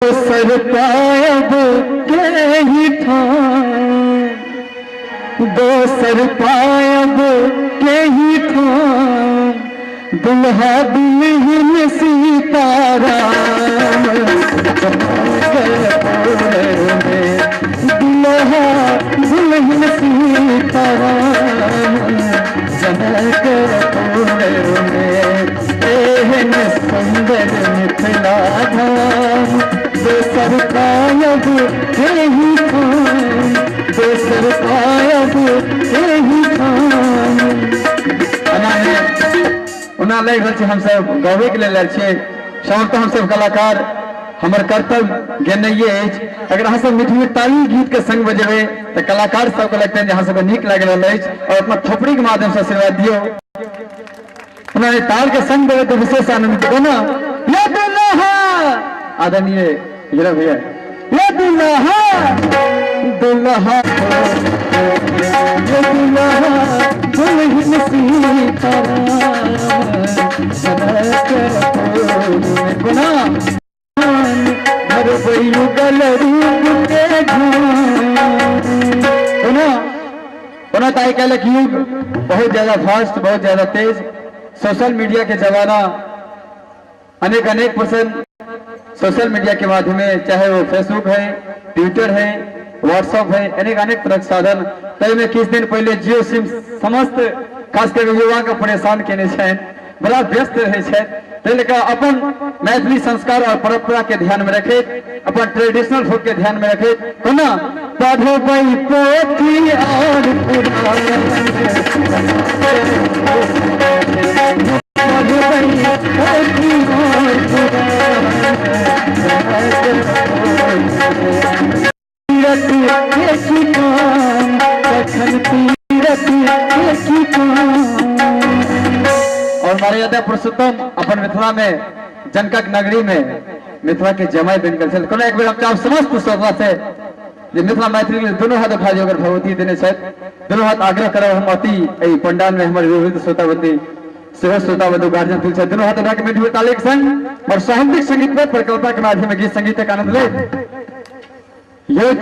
दोसर पायब केही ठाम, दोसर पायब केही ठाम, दुल्हा दुल्हिन सीताराम में, दुल्हा दुल्हिन सीताराम जनकपुर में। एहन सुंदर मिथिला धाम, दोसर पायब एही ठाम, दोसर पायब एही ठाम। एना ओना लागि रहल छै हमसब गाबैके लेल आयल छियै। समस्त हमसब कलाकार, हमर कर्तव्य गेनाइए अछि। अगर अहाँ सब मीठ मीठ ताली गीत के संग बजेबै तऽ कलाकार सबके लगतनि जे अहाँ सबके नीक लागि रहल अछि, और अपना थोपड़ी के माध्यम से आशीर्वाद दियौ। ओना एहि ताल के संग देबै तऽ विशेष आनंद कोना। ये दुल्हा आदरणीय हीरा भैया, ये दुल्हा दुल्हा, ये दुल्हा दुल्हन सीताराम जनकपुर में। कोना भरबै युगल रूप के ध्यान। ओना ओना तऽ आइ काल्हिक युग बहुत ज्यादा फास्ट, बहुत ज्यादा तेज, सोशल मीडिया के जमाना, अनेक अनेक पर्सन सोशल मीडिया के माध्यम में, चाहे वो फेसबुक है, ट्विटर है, व्हाट्सएप है, अनेक अनेक तरह के साधन। ताहिमे किछु दिन पहिले जियो सिम समस्त खास करके युवा के परेशान केने छनि, बड़ा व्यस्त रहै छथि। ताहि लऽ कऽ अपन मैथिली संस्कार और परंपरा के ध्यान में रखैत, अपन ट्रेडिशनल फोक के ध्यान में रखैत, कोना पढ़बै पोथी और पुराण, पढ़बै पोथी और पुराण, तीरथ के की काम, तखन तीरथ के की काम। और मर्यादा पुरुषोत्तम अपन मिथिला में जनकक नगरी में मिथिला के जमाई बनि गेल छल। कोनो एक बेर हम चाहब समस्त श्रोता से जे मिथिला मैथिली के दुनू हाथ उठा दियौ। अगर भगवती देने छथि, दुनू हाथ आग्रह करब हम अति। एहि पंडाल में हमर विविध श्रोता बंदी सेहो श्रोता बंधु गार्जियन तुल छथि, दुनू हाथ उठा के मीठ मीठ तालीक संग और साहित्यिक संगीत पर परिकल्पना के माध्यम में गीत संगीत के आनंद ले। ये